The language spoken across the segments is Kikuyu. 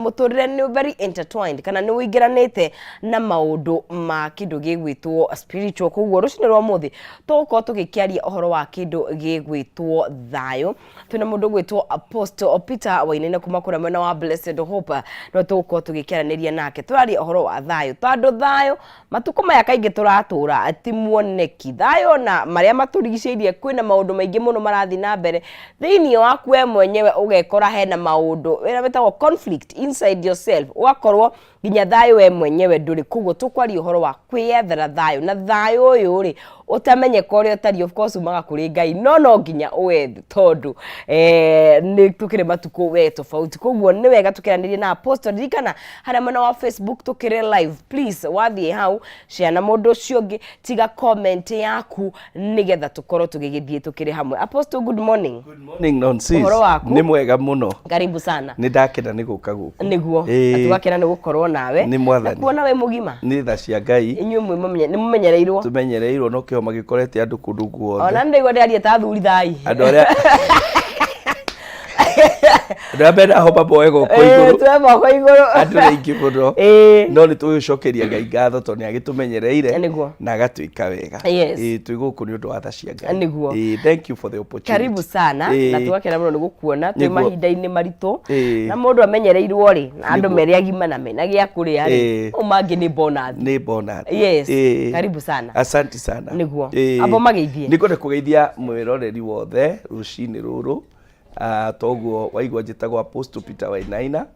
Mũtũrĩre nĩ very intertwined kana nĩ ũingĩranĩte na maũndũ ma kĩndũ gĩgwĩtwo spiritual. Koguo rũcinĩ rwa ũmũthĩ tũgũkorwo tũgĩkĩaria ũhoro wa kĩndũ gĩgwĩtwo thayũ. Twĩna mũndũ ũgwĩtwo Apostle Peter Wainaina kuma kũrĩa mwena wa Blessed Hope, no tũgũkorwo tũgĩkĩaranĩria nake tũraria ũhoro wa thayũ, tondũ thayũ matukũ maya kaingĩ tũratũra ti muoneki. Thayũ na marĩa matũrigicĩirie, kwĩna maũndũ maingĩ mũno marathiĩ na mbere thĩinĩ waku we mwenyewe, ũgekora hena maũndũ wĩra wĩtagwo conflict inside yourself, ũgakorwo nginya thayũ we mwenyewe ndũrĩ. Koguo tũkwaria ũhoro wa kwĩyethera thayũ, na thayũ ũyũ rĩ ũtamenyeka ũrĩa ũtariĩ, of course umaga kũrĩ Ngai, no no nginya ũwethe tondũ nĩ tũkĩrĩ matukũ we tofauti. Koguo nĩ wega tũkĩranĩrie na Apostle. Ririkana harĩa mwena wa Facebook tũkĩrĩ live. Please, wathiĩ hau, share na mũndũ ũcio ũngĩ, tiga comment yaku nĩgetha tũkorwo tũgĩgĩthiĩ tũkĩrĩ hamwe. Apostle, good morning. Good morning, Nonsis. Ũhoro waku? Nĩ mwega mũno. Karibu sana. Nĩ ndakena nĩ gũka gũkũ. Nĩguo. Ĩĩ. Tũgakena nĩ gũkorwo nawe. Nĩ Mwathani. Na kuona wĩ mũgima. Nĩ tha cia Ngai. Inyuĩ nĩ mũmenyereirwo. Tũmenyereirwo no kĩhoma gĩkorete andũ kũndũ guothe. Ona nĩ ndaigua ndĩraria ta athuri thai. Andũ arĩa mena homa moe goko igũrũ. Tuoe moko igũrũ. Andũ nĩ aingĩ mũno. No nĩ tũgĩcokeria Ngai ngatho tondũ nĩ agĩtũmenyereire na agatwĩka wega. Ĩĩ, twĩ gũkũ nĩ ũndũ wa tha cia Ngai. Ĩĩ, thank you for the opportunity. Karibu sana. Na tũgakena mũno nĩ gũkuona twĩ mahinda-inĩ maritũ na mũndũ amenyereirwo rĩ, na andũ mere agima na mena gĩa kũrĩa rĩ, mau mangĩ nĩ bonus. Nĩ bonus. Yes. Karibu sana. Asante sana. Nĩguo. Amba ũmageithie. Nĩ ngwenda kũgeithia mwĩroreri wothe rũcinĩ rũrũ. Toguo waigua njĩtagwo Apostle Peter Wainaina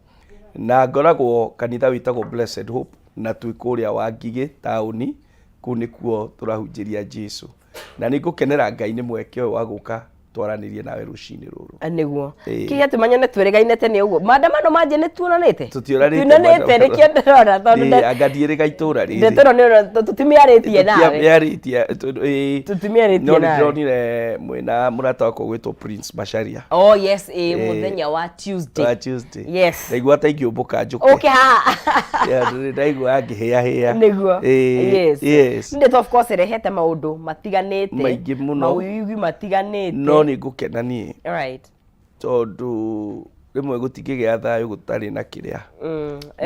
na ngoragwo kanitha wĩtagwo Blessed Hope, na twĩ kũrĩa Wangigĩ taũni, kũu nĩkuo tũrahunjĩria Jesu, na nĩ ngũkenera Ngai nĩ mweke ũyũ wa gũka twaranĩrie nawe rũcinĩ rũrũ. Nĩguo. Kĩrĩa tũmanyane twĩrĩgaine tene ũguo, maandamano manje nĩ tuonanĩte. Tũtionanĩte. Tuonanĩte, nĩkĩo ndĩrona tondũ Anga ndiĩrĩga itũra rĩrĩ. Ndeto ĩno nĩ tũtimiarĩtie nawe. Tũtiamĩarĩtie, ĩĩ. Tũtimiarĩtie No nĩ nawe. ndĩronire mwĩna mũrata wakwa ũgwĩtwo Prince Macharia. Oh yes, ĩĩ, mũthenya wa Tuesday. Wa Tuesday. Yes. Ndaigua ta ingĩũmbũka njũke. Ũke haha. Yeah, ndaigua ngĩhĩahĩa. Nĩguo. Ĩĩ, Yes. yes. Ndeto of course ĩrehete maũndũ matiganĩte. Maingĩ mũno. Mawĩigwi matiganĩte. No nĩ ngũkena niĩ tondũ rĩmwe gũtingĩgĩa thayũ gũtarĩ na kĩrĩa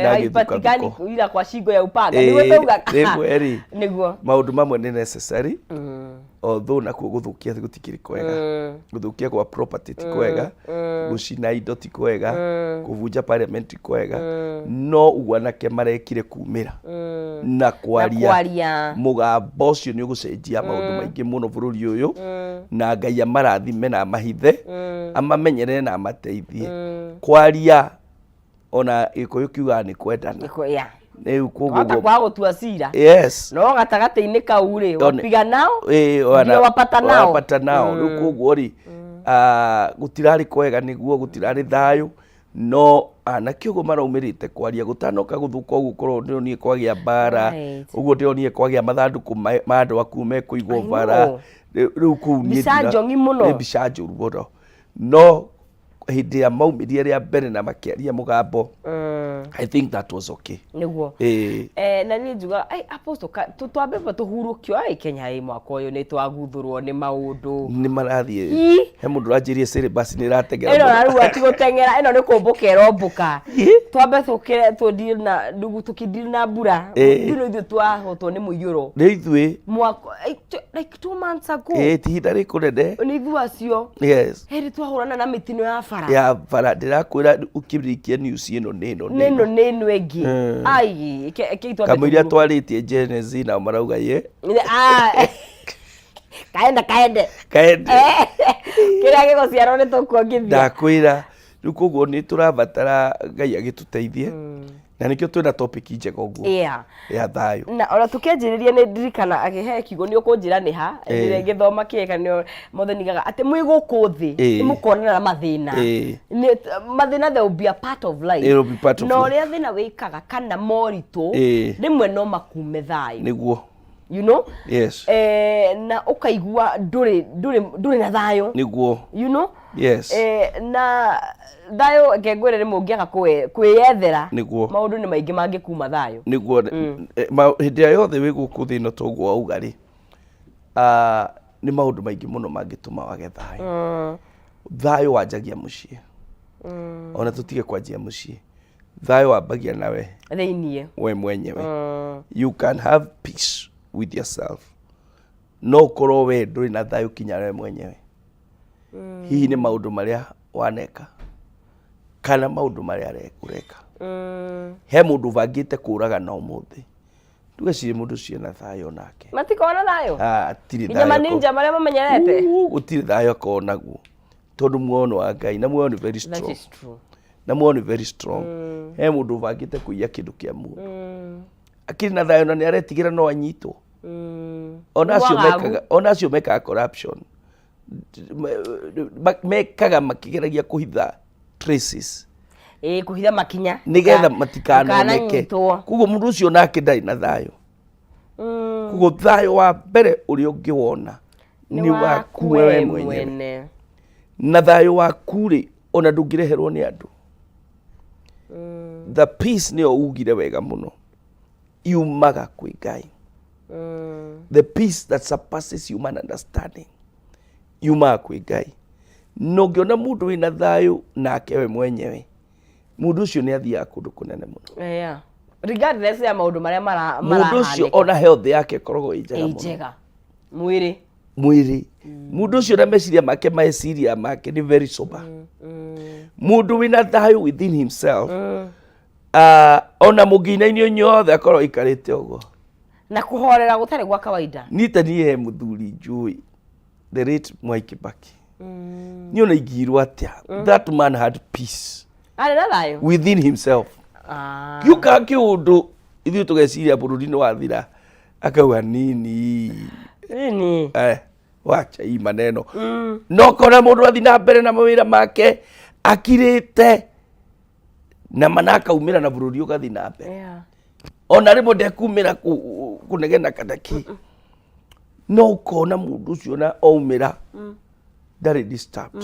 na Haipatikani gĩthukathuko. ila kwa shingo ya upanga. Nĩguo tauga. Rĩmwe rĩ, Nĩguo. maũndũ mamwe nĩ necessary, although nakuo gũthũkia gũtikĩrĩ kwega. Gũthũkia kwa property ti kwega, gũcina indo ti kwega, kũbunja parliament ti kwega, no ũguo anake marekire kumĩra na kwaria, kwaria. Mũgambo ũcio nĩ ũgũcenjia maũndũ maingĩ mũno bũrũri ũyũ, na Ngai amarathime na amahithe, amamenyerere na amateithie. Kwaria, ona Gĩkũyũ kiugaga nĩ kwendana. Nĩkuo, yeah. Rĩu koguo Wahota kwaga gũtua cira. Yes. No gatagatĩ-inĩ kau rĩ, wapiga nao, ndio wapata nao. Wapata nao. Rĩu koguo rĩ, gũtirarĩ kwega, nĩguo gũtirarĩ thayũ, no anake ũguo maraumĩrĩte kwaria gũtanoka gũthũka ũguo, korwo ndĩronire kwagĩa mbara, ũguo ndĩronire kwagĩa mathandũkũ ma andũ akuũ mekũigwo I bara. know. Rĩu kũu niĩ Mbica njong'i mũno. Nĩ mbica njũru mũno, no hĩndĩ ĩrĩa maumĩrire rĩa mbere na makĩaria mũgambo, I think that was okay. Nĩguo. Ĩĩ. Na niĩ njugaga, ai, Apostle, twambe tũhurũkio. Ai, Kenya ĩ, mwaka ũyũ nĩ twaguthũrwo nĩ maũndũ. Nĩ marathiĩ. He mũndũ ũranjĩrie syllabus nĩ ĩrateng'era Ĩno mũno. na rĩu ati gũteng'era, ĩno nĩ kũmbũka ĩrombũka. Twambe tũkĩre tũdeal na ndugu, tũkĩdeal na mbura. Ithuĩ ithuĩ twahotwo nĩ mũiyũro. Nĩ ithuĩ. Mwaka like 2 months ago. Ĩĩ, ti ihinda rĩkũnene. Nĩ ithuĩ acio. Hĩndĩ twahũrana na mĩtino ya bara. Ya bara, ndĩrakwĩra ũkĩrĩkia news ĩno nĩ ĩno. Nĩ ĩno, nĩ ĩno ĩngĩ. Ai, eke twambe kamũiria tũhurũke. twarĩtie Gen Z nao marauga ye. Ah, kaende kaende. Kaende. Kĩrĩa gĩgũciarwo nĩ tũkuongithia. Ndakwĩra, rĩu koguo nĩ tũrabatara Ngai agĩtũteithie, na nĩkĩo twĩna topic njega ũguo ya thayũ. Na ona tũkĩanjĩrĩria nĩ ndirikana akĩhe kiugo, nĩ ũkũnjĩra nĩ ha rĩrĩa ngĩthoma kĩeka nĩ Mwathani gaga atĩ mwĩ gũkũ thĩ nĩ mũkonana na mathĩna. Mathĩna, they will be a part of life. It will be part of Na life. ũrĩa thĩna wĩkaga kana moritũ, rĩmwe no makume thayũ. Nĩguo. You know? Yes. Na ũkaigua ndũrĩ na thayũ. Nĩguo. You know? Yes. Na thayũ, reke ngwĩre, rĩmwe ũngĩaga kwĩyethera, maũndũ nĩ maingĩ mangĩkuma thayũ. Nĩguo. Hĩndĩ ĩrĩa yothe wĩ gũkũ thĩ ĩno, toguo wauga rĩ, nĩ maũndũ maingĩ mũno mangĩtũma wage thayũ. Thayũ wanjagia mũciĩ. Ona tũtige kwanjia mũciĩ, Thayũ wambagia nawe thĩiniĩ. We mwenyewe. You can have peace with yourself, no ũkorwo we ndũrĩ na thayũ kinya we mwenyewe. Hihi nĩ maũndũ marĩa waneka kana maũndũ marĩa ũreka. He mũndũ ũbangĩte kũraga na ũmũthĩ, ndugecirie mũndũ ũcio na thayũ nake. Matikorwo na thayũ. Ah, atirĩ nginya thayũ. Maninja marĩa mamenyerete. Gũtirĩ thayũ akorwo naguo, tondũ muoyo nĩ wa Ngai na muoyo nĩ very That strong. is true. Na muoyo nĩ very strong. He mũndũ ũbangĩte kũiya kĩndũ kĩa mũndũ, akĩrĩ na thayũ na nĩ aretigĩra no anyitwo. Ona acio Mwagagu. mekaga, ona acio mekaga corruption, mekaga makĩgeragia kũhitha traces. Ĩĩ, kũhitha makinya. Nĩgetha matikanoneke. Ndũkananyitwo. Koguo mũndũ ũcio nake ndarĩ na thayũ. Koguo thayũ wa mbere ũrĩa ũngĩwona nĩ waku wewe mwenyewe. Mwene. Na thayũ waku rĩ, ona ndũngĩreherwo nĩ andũ. The peace nĩyo ugire wega mũno, yumaga kwĩ Ngai. The peace that surpasses human understanding yumaga kwĩ Ngai. Na ũngĩona mũndũ wĩna thayũ nake we mwenyewe, mũndũ ũcio nĩ athiaga kũndũ kũnene mũno. Yeah. Regardless ya maũndũ marĩa Mũndũ ũcio marahanĩka. ona health yake ĩkoragwo ĩ njega Ĩ mũno. Njega mwĩrĩ. Mwĩrĩ mũndũ ũcio na meciria make, meciria make nĩ very sober. Mũndũ wĩna thayũ within himself, ona mũngĩinainio inyuothe, akorwo aikarĩte ũguo. Na kũhorera gũtarĩ gwa kawaida. Niĩ ta niĩ he mũthuri njũĩ, the late Mwai Kibaki. Niĩ ona ingĩirwo atĩa, that man had peace Arĩ na thayũ within himself. Gĩũkaga kĩũndũ ithuĩ tũgeciria bũrũri nĩ wathira, akauga nini. Nini. Eh, wacha hii maneno. No kona mũndũ athi na mbere na mawĩra make akirĩte na mana akaumĩra na bũrũri ũgathi na mbere. Ona rĩmwe ndekumĩra kũnegena kana kĩ, no ũkona mũndũ ũcio na aumĩra ndarĩ disturbed.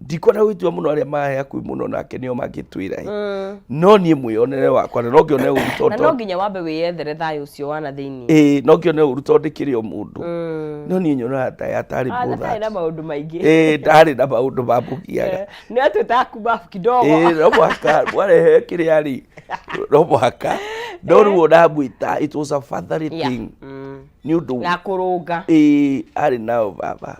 Ndikwenda gwĩtua mũno, arĩa mahe hakuhĩ mũno nake nĩo mangĩtwĩra ĩ. No niĩ mwĩonere wakwa na no ngĩone ũru Na no tondũ nginya wambe wĩyethere thayũ ũcio wana thĩiniĩ. Ĩĩ, no ngĩone ũru tondũ ndĩkĩrĩ o mũndũ, no niĩ nyonaga ta atarĩ Ah, na bothered. na maũndũ maingĩ. Ĩĩ, ndarĩ na maũndũ mamũgiaga. Nĩ atuĩtaga kuma kidogo. Ĩĩ, no mũhaka mwarehe kĩrĩa rĩ, no mũhaka, no rĩu ũramwĩta, it was a fatherly thing nĩ ũndũ Ya kũrũnga. Ĩĩ, arĩ nao baba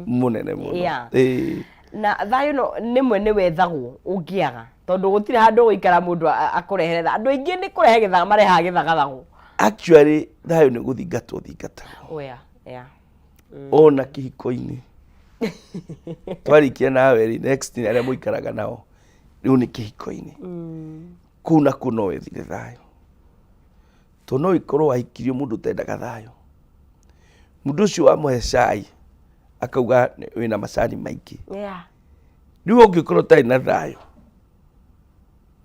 mũnene mũno. Ĩĩ. Na thayũ no nĩmwe nĩ wethagwo ũngĩaga, tondũ gũtirĩ handũ gũikara mũndũ akũrehere andũ aingĩ nĩ kũrehe gĩthaga marehaga gĩthagathago. Actually thayũ nĩ gũthingatwo thingatagwo. Oh, yeah. Ona kĩhiko-inĩ twarĩkia nawe rĩ, next nĩ arĩa mũikaraga nao, rĩu nĩ kĩhiko-inĩ. Kũu nakuo no wethire thayũ, tondũ no ĩkorwo wahikirio mũndũ ũtendaga thayũ. Mũndũ ũcio wamũhe cai akauga wĩna macani maingĩ. Rĩu ũngĩkorwo ũtarĩ na thayũ,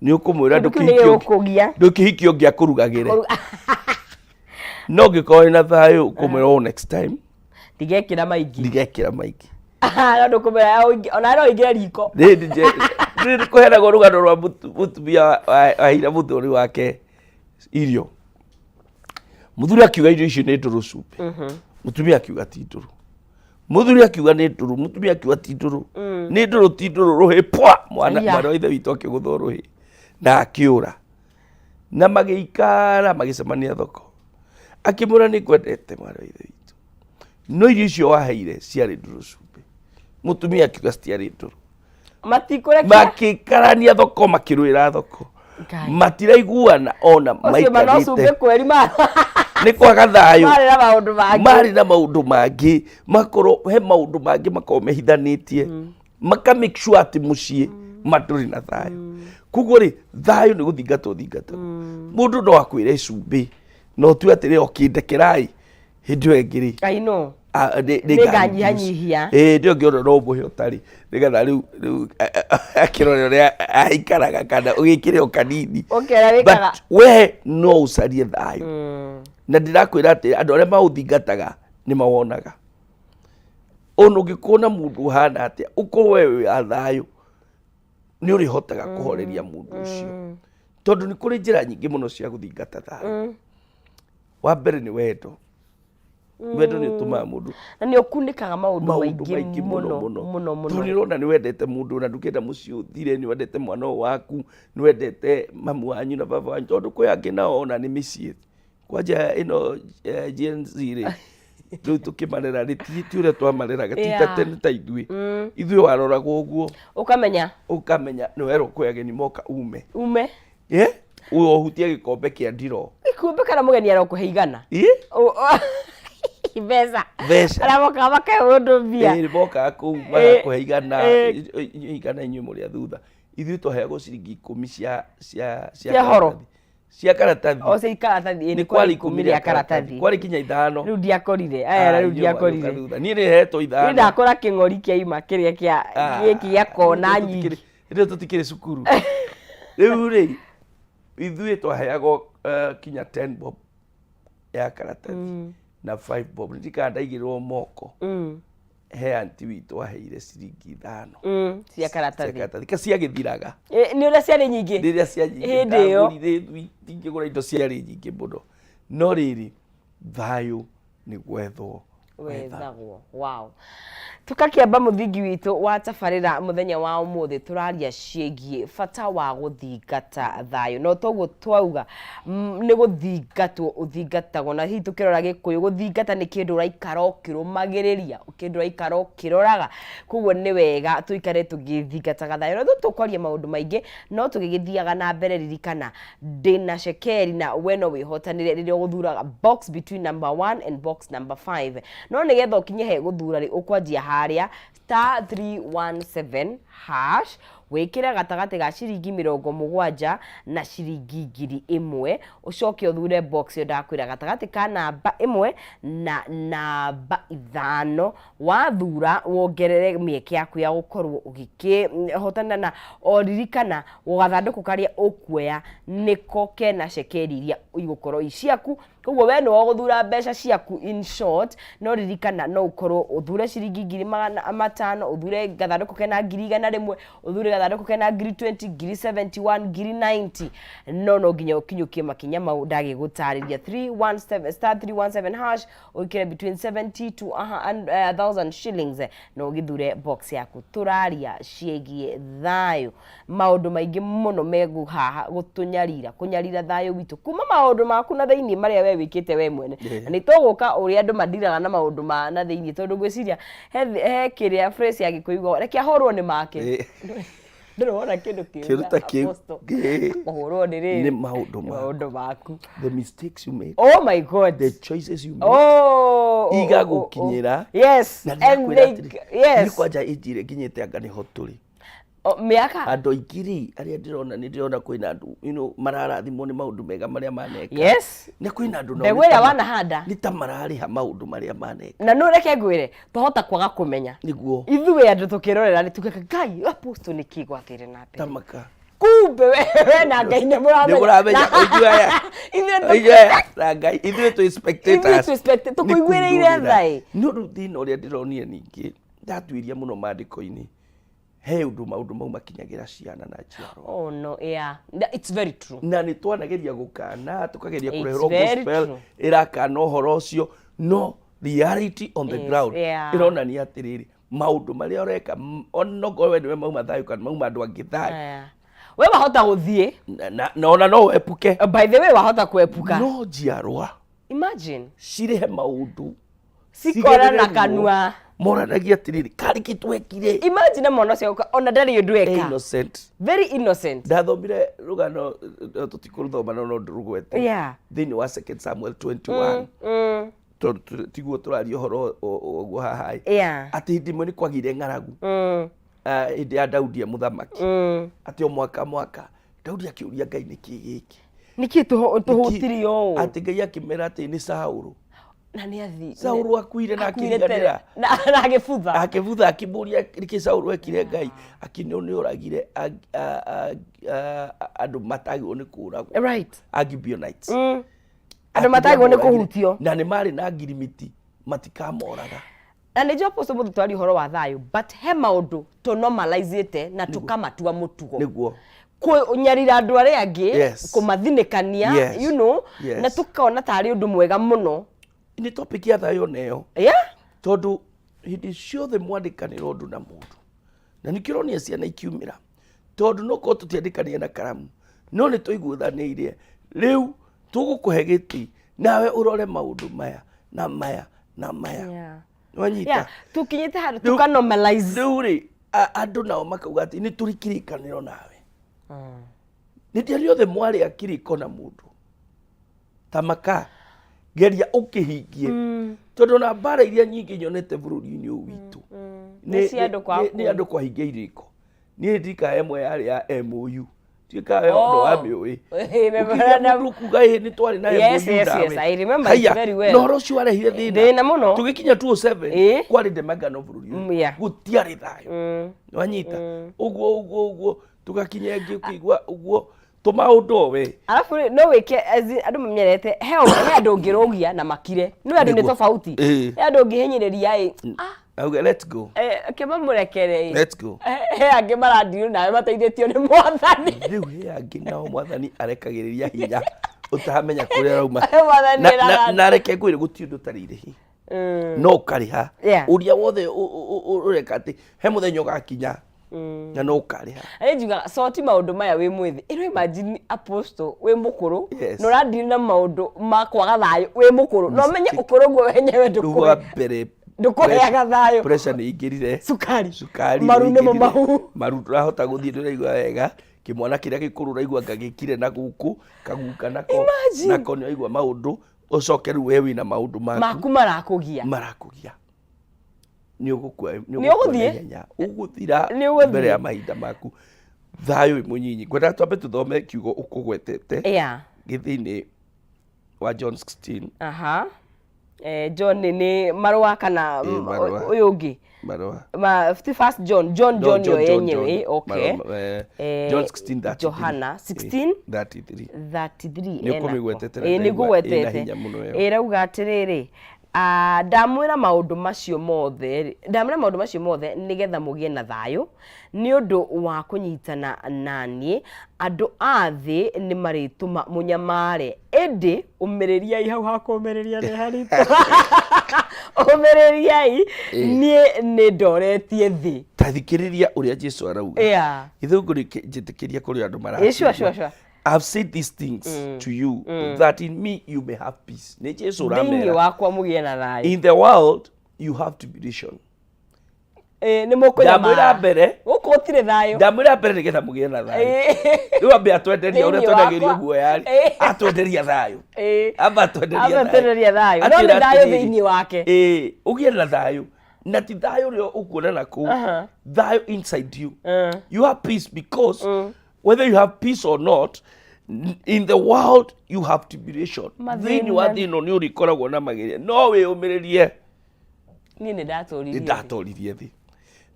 nĩ ũkũmwĩra Kĩndũ kĩu nĩ gĩgũkũgia. Ndũkĩhikie ũngĩ akũrugagĩre. No ũngĩkorwo wĩna thayũ, ũkũmwĩra, "Oh, next time Ndigekĩra maingĩ." Ndigekĩra maingĩ. No ndũkũmwĩra ona no ũingĩre riko. Nĩ kũheanagwo rũgano rwa mũtumia waheire mũthuri wake irio. Mũthuri akiuga irio icio nĩ ndũrũ cumbĩ, mũtumia akiuga ti ndũrũ. Mũthuri akiuga nĩ ndũrũ, mũtumia akiuga ti ndũrũ. Nĩ ndũrũ, ti ndũrũ, rũhĩ pwa mwana. Mwana wa ithe witũ akĩgũthwo rũhĩ na akĩũra, na magĩikara magĩcemania thoko, akĩmwĩra, "Nĩ ngwendete, mwana wa ithe witũ, no irio icio waheire ciarĩ ndũrũ cumbĩ." Mũtumia akiuga citiarĩ ndũrũ. Matikũrekia. Makĩkarania thoko, makĩrũĩra thoko. Ngai. Matiraiguana ona Ũcio ma no cumbĩ maikarĩte. Kweri ma Nĩ kwaga thayũ. Marĩ na maũndũ mangĩ. Marĩ na maũndũ mangĩ, makorwo he maũndũ mangĩ makorwo mehithanĩtie, maka make sure atĩ mũciĩ matũrĩ na thayũ. Koguo rĩ, thayũ nĩ gũthingatwo thingatagwo. Mũndũ no akwĩre cumbĩ, no ũtue atĩrĩ, okĩndekerai hĩndĩ ĩyo ĩngĩ rĩ, I know. Ah, nĩ Nĩ nganyihanyihia. Ĩĩ, ndio ngĩona no mũhe ũtarĩ, nĩgetha rĩu akĩrore ũrĩa aikaraga kana ũgĩkĩre o kanini. Ũkĩrĩa wĩkaga. But we no ũcarie thayũ, na ndĩrakwĩra atĩ andũ arĩa maũthingataga nĩ mawonaga. Ona ũngĩkuona mũndũ ũhana atĩa, ũkorwo we wĩ wa thayũ, nĩ ũrĩhotaga kũhoreria mũndũ ũcio, tondũ nĩ kũrĩ njĩra nyingĩ mũno cia gũthingata thayũ. Wa mbere nĩ wendo. Wendo nĩ ũtũmaga mũndũ Na nĩ ũkunĩkaga maũndũ maũndũ maingĩ maingĩ mũno mũno mũno tondũ mũno. nĩ ũrona nĩ wendete mũndũ na ndũkenda mũciĩ ũthire, nĩ wendete mwana ũyũ waku, nĩ wendete mamu wanyu na baba wanyu, tondũ kwĩ angĩ nao ona nĩ mĩciĩ kwanja ĩno Gen Z rĩ, rĩu tũkĩmarera rĩ, ti ũrĩa twamareraga, ti ta tene ta ithuĩ. Ithuĩ waroragwo ũguo Ũkamenya. Ũkamenya nĩ werwo kwĩ ageni moka ume. Ume. Ũhutie gĩkombe kĩa ndiro. Gĩkombe kana mũgeni arokũhe igana. Mbeca. Mbeca. Arĩa mokaga makahe mũndũ mbia. Ĩĩ, mokaga kũu magakũhe igana, igana inyuĩ mũrĩ a thutha. Ithuĩ twaheagwo ciringi 10 cia Cia horo. karatathi. Cia karatathi. O cia karatathi. Ĩ, Nĩ kwarĩ 10 rĩa karatathi. Kwarĩ kinya 5. Rĩu ndiakorire. Aya rĩu Inyuĩ ndiakorire. mwagĩũka thutha. Niĩ nĩ hetwo Niĩ 5. ndakora kĩng'ori kĩaima kĩrĩa kĩa gĩkĩ gĩa kona nyingĩ. Rĩu tũtikĩrĩ cukuru. Rĩu rĩ, ithuĩ twaheagwo kinya 10 bob ya karatathi na 5 bob. Ndirikana ndaigĩrĩrwo moko. He anti witũ aheire ciringi 5. Cia karatathi. Cia karatathi. Ka ciagĩthiraga. Nĩ ũrĩa ciarĩ nyingĩ. Rĩrĩa ciarĩ nyingĩ. Hĩndĩ ĩyo. Ndagũrire thwiti ngĩgũra indo ciarĩ nyingĩ mũno. No rĩrĩ, thayũ nĩ gwethwo. Wethagwo. Wow. Tũkakĩamba mũthingi witũ wa tabarĩra mũthenya wa ũmũthĩ, tũraria ciĩgiĩ bata wa gũthingata thayũ. No toguo twauga nĩ gũthingatwo ũthingatagwo, na hihi tũkĩrora Gĩkũyũ, gũthingata nĩ kĩndũ ũraikara ũkĩrũmagĩrĩria, kĩndũ ũraikara ũkĩroraga. Koguo nĩ wega tũikare tũgĩthingataga thayũ. Na ithuĩ tũkwaria maũndũ maingĩ, no tũgĩgĩthiaga na mbere, ririkana ndĩna cekeri na we no wĩhotanĩre rĩrĩa ũgũthuraga box between number 1 and box number 5. No nĩgetha ũkinye he gũthura rĩ, ũkwanjia harĩa star 317 hash, wĩkĩre gatagatĩ ga ciringi 70 na ciringi 1000, ũcoke ũthure box ĩyo ndakwĩra gatagatĩ ka namba 1 na namba 5. Wathura wongerere mĩeke yaku ya gũkorwo ũgĩkĩhotana, na o ririkana gathandũkũ karĩa ũkuoya nĩko kena cekeri iria igũkorwo i ciaku. Koguo we nĩwe ũgũthura mbeca ciaku in short. No ririkana no ũkorwo ũthure ciringi 500,000, ũthure gathandũkũ kena 100,000, ũthure gathandũkũ kena 20,000, 71,000, 90,000, no nginya ũkinyũkie makinya mau ndagĩgũtarĩria. 317 star 317 hash, ũikĩre between 70 to 1,000 shillings na ũgĩthure box yaku. Tũraria ciĩgiĩ thayũ, maũndũ maingĩ mũno megũ haha gũtũnyarira, kũnyarira thayũ witũ kuma maũndũ maku na thĩinĩ marĩa we wĩkĩte we mwene. Na nĩ tũgũka ũrĩa andũ mandiraga na maũndũ ma na thĩinĩ, tondũ ngwĩciria he kĩrĩa phrase ya Gĩkũyũ, reke ahũrwo nĩ make. Ndũrĩ wona kĩndũ kĩu Kĩndũ ta kĩu. Apostle? Kũhũrwo nĩ rĩrĩ Nĩ maũndũ maku. Maũndũ maku. The mistakes you make, Oh my God. the choices you make, Oh. Igagũkinyĩra. Yes. Na And ndĩrakwĩra they atĩrĩ, yes. niĩ kwanja ĩnjĩ ĩrĩa nginyĩte anga nĩho tũrĩ. Oh, mĩaka. Andũ aingĩ rĩ, arĩa ndĩrona, nĩ ndĩrona kwĩna andũ mararathimwo nĩ maũndũ mega marĩa maneka. Na kwĩna andũ nao Mbegũ nĩ ta ĩrĩa wanahanda. Nĩ ta mararĩha maũndũ marĩa maneka. Na no reke ngwĩre, twahota kwaga kũmenya. Nĩguo. Ithuĩ andũ tũkĩrorera nĩ tugaga, Ngai, apostle nĩ kĩ gwathire na mbere? Tamaka. Kumbe we na Ngai nĩ mũramenya. Nĩ mũramenya, ũigue aya. Ithuĩ Ũigue aya, na Ngai, ithuĩ twĩ spectators. Ithuĩ twĩ Nĩ tũkũiguĩrĩire kwĩrorera. tha ĩ. No rĩu thĩna ũrĩa ndĩronire ningĩ, ndatuĩria mũno maandĩko-inĩ, he ũndũ maũndũ mau makinyagĩra ciana na njiarwa. Oh no, yeah. It's very true. Na nĩ twanageria gũkana, tũkageria It's kũreherwo very gospel true. ĩrakana ũhoro ũcio, no reality on the ground ĩronania atĩrĩrĩ, maũndũ marĩa ũreka, onokorwo we nĩwe mauma thayũ kana mauma andũ angĩ thayũ. Aya. We wahota gũthiĩ. Na ona no wepuke. By the way, wahota kwepuka. No njiarwa. Imagine. Cirĩhe maũndũ. Cikora na Cigerere ruo. kanua. Moranagia atĩrĩrĩ, karĩ kĩ twekire? Imagine mwana ũcio agũka, ona ndarĩ ũndũ eka. Innocent. Very innocent. Ndathomire rũgano, tũtikũrũthoma no no ndĩrũgwete. Thĩinĩ wa 2 Samuel 21. Tondũ tiguo tũraria ũhoro ũguo haha ĩ. Atĩ hĩndĩ ĩmwe nĩ kwagĩire ng'aragu. Hĩndĩ ya Daudi e mũthamaki. Atĩ o mwaka mwaka Daudi akĩũria Ngai nĩkĩ gĩkĩ? Nĩkĩ tũhũtirio ũũ? Atĩ Ngai akĩmera atĩ nĩ Saũlũ. Na nĩ athi. Saũlũ akuire na Akuire tene. akĩriganĩra. Na agĩbutha. Akĩbutha akĩmũria nĩkĩ Saũlũ ekire Ngai. Akĩnio nĩ oragire andũ matagĩrĩirwo nĩ kũragwo. Agibeonites. Andũ matagĩrĩirwo nĩ kũhutio. Na nĩ marĩ na ngirimiti matikamoraga. Na nĩ njũĩ Apostle mũthĩ twaria ũhoro wa thayũ, but he maũndũ tũnormalizĩte na tũkamatua mũtugo. Kũnyarira andũ arĩa angĩ, kũmathinĩkania, na tũkona tarĩ ũndũ mwega mũno. Nĩ topic ya thayũ oneyo. Tondũ hĩndĩ ciothe mwandĩkanĩra ũndũ na mũndũ, na nĩkĩo ũronia ciana ikiumĩra, tondũ no korwo tũtiandĩkanĩire na karamu, no nĩ tũiguithanĩirie, rĩu tũgũkũhe gĩtĩ nawe ũrore maũndũ maya na maya na maya. Nĩwanyita? Yeah, tukinyĩte handũ tuka normalize. Rĩu rĩ, andũ nao makauga atĩ nĩ tũrĩ kĩrĩkanĩro nawe. Nĩ rĩrĩa rĩothe mwarĩa kĩrĩko na mũndũ ta maka, geria ũkĩhingie, tondũ ona mbara iria nyingĩ nyonete bũrũri-inĩ ũyũ witũ Nĩ cia andũ kwaga nĩ andũ kwahingia irĩko. Niĩ ndikaga ĩmwe yarĩ ya MOU, ndiũĩ ũndũ wa mĩũĩ. Eh, Ũkĩigua memorandum. mũndũ kuga ĩ nĩ twarĩ na Yes, MOU yes, nawe. yes, I remember it Haiya, very well. na ũhoro ũcio warehire thĩna. Thĩna mũno. Tũgĩkinya 2007 kwarĩ ndemangano bũrũri ũyũ. Gũtiarĩ thayũ. Nĩwanyita? Ũguo ũguo ũguo tũgakinya ĩngĩ ũkĩigua ũguo tũmaũndũ we. Alafu rĩ, no wĩke as in, andũ mamenyerete he andũ ũngĩrũgia na makire, no andũ nĩ Nĩguo. tofauti. He andũ ũngĩhinyĩrĩria ĩ, Auge let's go. Kĩmamũrekere ĩ. Let's go. He angĩ marandirwo nawe mateithĩtio nĩ mwathani. Rĩu he angĩ nao mwathani arekagĩrĩria hinya ũtamenya kũrĩa arauma. Mwathani Na reke ngwĩre gũtirĩ ũndũ ũtarĩ irĩhi. No ũkarĩha. Ũrĩa wothe ũreka atĩ he mũthenya ũgakinya na no ũkarĩha. Nĩ njugaga sort maũndũ maya wĩ mwĩthĩ. Ĩno imagine apostle wĩ mũkũrũ Yes. na ũrandiri na maũndũ ma kwaga thayũ wĩ mũkũrũ, na ũmenye ũkũrũ guo wenyewe Rĩu wa mbere ndũkũheaga thayũ. Pressure nĩ ingĩrire. Cukari. Cukari Maru nĩ nĩmo ĩingĩrire. mahu. Maru ndũrahota gũthiĩ, ndũraigua wega. Kĩmwana kĩrĩa gĩkũrũ ũraigua anga gĩkire na gũkũ kaguka nako. Imagine. Nako nĩ waigua maũndũ, ũcoke rĩu we wĩna maũndũ maku. Maku marakũgia. Marakũgia. Nĩ ũgũkua, nĩ Nĩ ũgũkua ũgũthiĩ? naihenya. Ũgũthira Nĩ ũgũthiĩ? mbere ya mahinda maku. Thayũ wĩ mũnyinyi. Ngwendaga twambe tũthome kiugo ũkũgwetete gĩ thĩinĩ wa John 16. Aha. John nĩ marũa kana Marũa. Ũyũ ũngĩ? Marũa. Ma, ti first John, John. No, John John, yo John, yenyewe. John. Okay. Marũa, John 16, 33. Johana 16 33. 33. Nĩ ũkũmĩgwetete na Ĩ, nĩ ndaigua ĩna ngũgwetete. hinya mũno ĩyo. Ĩrauga atĩrĩrĩ, ndamwĩra maũndũ macio mothe rĩ, ndamwĩra maũndũ macio mothe nĩgetha mũgĩe na thayũ nĩ ũndũ wa kũnyitana na niĩ. Andũ a thĩ nĩ marĩtũma mũnyamare, ĩndĩ ũmĩrĩriai. Hau ha kũũmĩrĩria nĩ haritũ. Ũmĩrĩriai, niĩ nĩ ndoretie thĩ. Ta thikĩrĩria ũrĩa Jesu arauga. Gĩthũngũ njĩtĩkĩria kũrĩ andũ Ĩ, sure. I've said these things to you that in me you may have peace. Nĩ Jesu Thĩinĩ ũramera. wakwa mũgĩe na thayũ. In the world you have tribulation. Ĩ, nĩ mũkũnyamara. Ndamwĩra mbere. Gũkũ gũtirĩ thayũ. Ndamwĩra mbere nĩgetha mũgĩe na thayũ. Rĩu ambe atwenderia ũrĩa Thĩinĩ twendagĩrio wakwa. guoya rĩ. Atwenderia thayũ. Amba atwenderia Amba thayũ. atwenderia thayũ. No Atwĩra nĩ thayũ atĩrĩrĩ, thĩinĩ wake. Ũgĩe na thayũ. Na ti thayũ ũrĩa ũkuona na kũu. Thayũ inside you. You have peace because whether you have peace or not, in the world you have tribulation. Mathĩna. Thĩinĩ wa thĩ ĩno nĩ ũrĩkoragwo na mageria, no wĩyũmĩrĩrie. Niĩ nĩ ndatoririe Nĩ thĩ. Ndatoririe thĩ.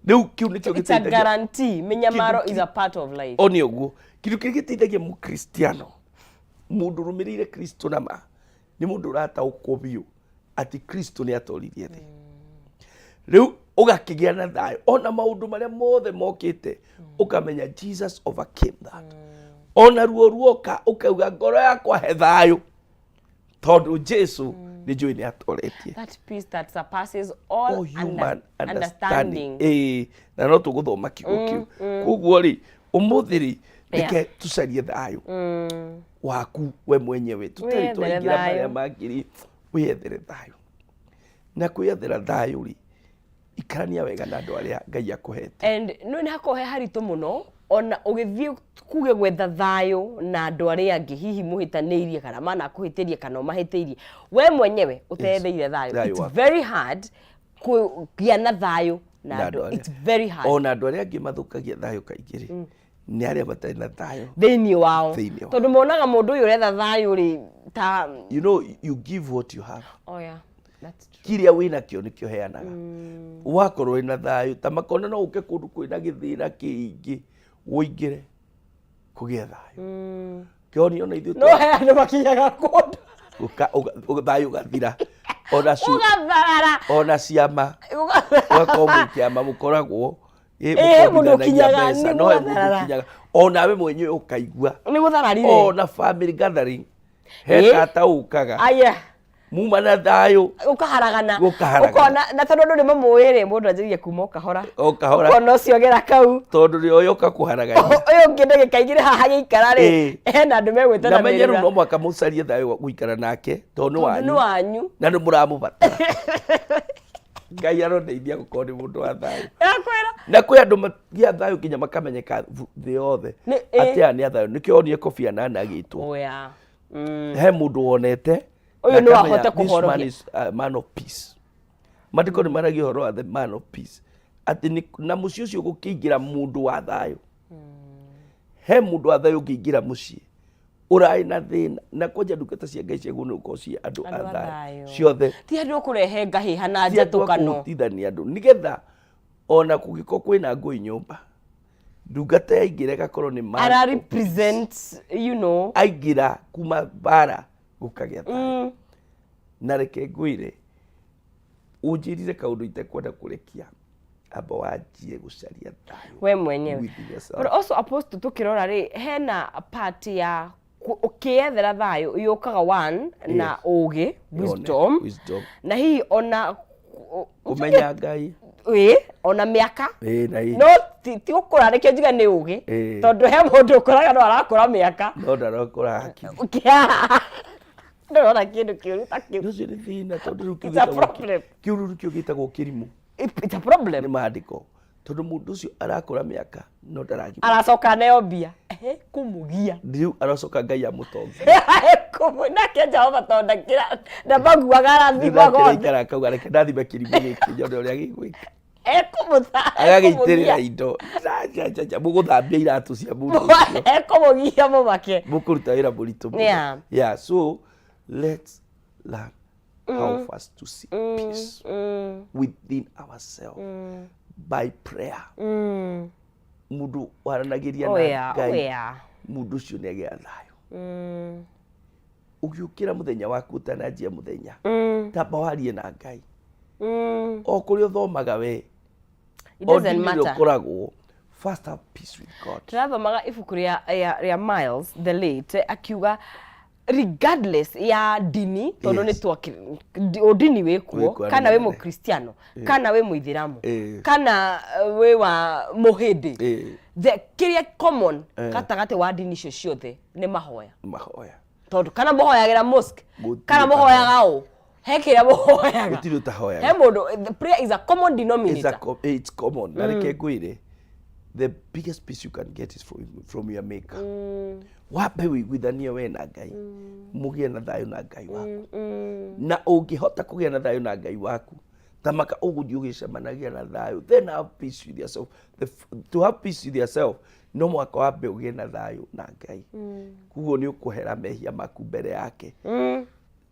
Rĩu kĩu nĩkĩo It's a gĩteithagia. guarantee. Mĩnyamaro Kĩndũ is a part of life. O nĩ ũguo. Kĩndũ kĩrĩa gĩteithagia mũkristiano, mũndũ ũrũmĩrĩire Kristo na ma, nĩ mũndũ ũrataũkwo biũ atĩ Kristo nĩ atoririe thĩ. Rĩu ũgakĩgĩa na thayũ ona maũndũ marĩa mothe mokĩte, ũkamenya Jesus overcame that. Ona ruo ruoka ũkauga ngoro yakwa he thayũ, tondũ Jesu nĩ njũĩ nĩ atoretie. That peace that surpasses all All human understanding. Understanding. Ĩĩ, na no tũgũthoma kiugo kĩu. Koguo rĩ, ũmũthĩ rĩ, reke tũcarie thayũ waku we mwenyewe tũtarĩ Wĩyethere tũraingĩra thayũ. marĩa mangĩ rĩ, wĩyethere thayũ. Na kwĩyethera thayũ rĩ, ikarania wega na andũ arĩa Ngai akũhete. And no nĩ hakoragwo he haritũ mũno ona ũgĩthiĩ kuge gwetha thayũ na andũ arĩa angĩ, hihi mũhĩtanĩirie kana manakũhĩtĩria kana ũmahĩtĩirie, we mwenyewe ũteyetheire thayũ. Thayũ It's waku. very hard kũgĩa na thayũ na Na andũ. andũ arĩa- It's very hard. Ona andũ arĩa angĩ mathũkagia thayũ kaingĩ rĩ, nĩ arĩa matarĩ na thayũ thĩinĩ wao. Thĩinĩ wao. Tondũ monaga mũndũ ũyũ ũretha thayũ rĩ ta You know, you give what you have. Oh yeah, that's true. Kĩrĩa wĩnakĩo nĩkĩo heanaga. Wakorwo wĩna thayũ ta makona, no ũke kũndũ kwĩna gĩthĩna kĩingĩ, ũingĩre kũgĩa thayũ kĩoni ona ithuĩ No he andũ makinyaga kũndũ thayũ ũgathira ona ũgatharara. Ona ciama, ũgakorwo mwĩ kĩama, mũkoragwo Ĩ, mũndũ mũkombithanagia ũkinyaga, mbeca, nĩ no he mũndũ gũtharara. ũkinyaga onawe mwenyewe ũkaigua. Nĩ gũthararire. Ona family gathering he tata ũkaga. Aya. Muma na thayũ. Ũkaharagana. Gũkaharagana. Ũkona na tondũ andũ nĩ mamũĩ rĩ, mũndũ anjĩrĩria kuma o kahora. O kahora. Ũkona ũcio agera kau. Tondũ nĩ oĩ ũka kũharagania. Ũyũ ũngĩ ndagĩka igĩrĩ haha agĩikara rĩ, Ĩĩ. hena andũ megwĩtana Na menye rĩu mĩrura. no mũhaka mũcarie thayũ wa gũikara nake tondũ nĩ Tondũ nĩ wanyu. wanyu. Na nĩ mũramũbatara. Ngai arondeithia gũkorwo nĩ mũndũ wa thayũ. Ndakwĩra. Na kwĩ andũ magia thayũ nginya makamenyeka thĩ yothe. Nĩ- ĩĩ. Atĩ aya nĩ a thayũ. Nĩkĩo onire Kofi Annan agĩtwo. Oh, yeah. He mũndũ wonete Ũyũ na no akamenya, ahote "This man kũhorohia." is a man of peace. Maandĩko nĩ maragia ũhoro wa the man of peace. Atĩ na mũciĩ ũcio gũkĩingĩra mũndũ wa thayũ. He mũndũ wa thayũ ũngĩingĩra mũciĩ ũrarĩ na thĩna na kwanja ndungata cia Ngai ciagĩrĩirwo nĩ gũkorwo ciĩ andũ a Andũ a thayũ thayũ. ciothe. Ti andũ a kũrehe ngahĩha na Ti andũ a njatũkano. kũhutithania andũ nĩgetha ona kũngĩkorwo kwĩna ngũĩ nyũmba ndungata yaingĩra ĩgakorwo nĩ man Ara of peace. represent, you know. Aingĩra kuma mbara gũkagĩa thayũ. Na reke ngwĩre ũnjĩrire kaũndũ itekwenda kũrekia amba wanjie gũcaria thayũ we mwenyewe within yourself. But also apostle tukirora rĩ hena part ya ũkĩyethera thayũ yũkaga one na ũgĩ wisdom Wisdom. Na hihi ona kũmenya Ngai. Ĩ ona mĩaka. Ĩ na ĩ. No ti gũkũra nĩkĩo njuge nĩ ũgĩ Ĩ. tondũ he mũndũ ũkũraga no arakũra mĩaka no ndarakũra hakiri. Ndĩrona kĩndũ kĩũru ta kĩu. Ũcio nĩ thĩna tondũ rĩu kĩu It's a gĩtagwo problem. kĩu rĩu nĩkĩo gĩtagwo kĩrimũ. It's a problem. Nĩ maandĩko tondũ mũndũ ũcio arakũra mĩaka no ndaragima. Aracoka aneo mbia kũmũgia. Rĩu aracoka Ngai amũtongia. Nake Jehova tondũ ndakĩra ndamaguaga arathimaga othe. Ikara akauga reke ndathime kĩrimũ gĩkĩ nyone ũrĩa gĩgwĩka. Ekũmũtha Agagĩitĩrĩra indo. Ja, ja, ja, ja, mũgũthambia iratũ cia mũndũ ũcio. Ekũmũgia mũmake. Mũkũruta wĩra mũritũ mũno. Yeah, so let's learn how first to seek peace within ourselves by prayer. Mũndũ waranagĩria Oh, na yeah, oh, Ngai, yeah. mũndũ ũcio nĩ agĩa thayũ. Ũgĩũkĩra mũthenya waku ũtananjia mũthenya, tamba warie na Ngai. O kũrĩa ũthomaga we, It o doesn't ndini ĩrĩa matter. ũkoragwo, first have peace with God. Tũrathomaga ibuku rĩa Miles the late akiuga regardless ya ndini tondũ nĩ ũndini wĩkuo Wĩkuo, kana wĩ nĩ. mũkristiano kana wĩ mũithĩramu Ĩĩ. kana wĩ wa mũhĩndĩ Ĩĩ. the kĩrĩa common gatagatĩ wa ndini icio ciothe nĩ mahoya. Mahoya. Tondũ kana mũhoyagĩra mosque Gũtirĩ kana ũtahoyaga. mũhoyaga ũ he kĩrĩa mũhoyaga. Gũtirĩ ũtahoyaga. He mũndũ the prayer is a common It's a denominator. It's common. Na reke ngwĩre the biggest peace you can get is from your maker. Wambe wĩiguithanie we na Ngai, mũgĩe na thayũ na Ngai waku. Na ũngĩhota kũgĩa na thayũ na Ngai waku tamaka ũgũthiĩ ũgĩcemanagia na thayũ. Then have peace with yourself. To have peace with yourself no mũhaka wambe ũgĩe na thayũ na Ngai. Koguo nĩ ũkũhera mehia maku mbere yake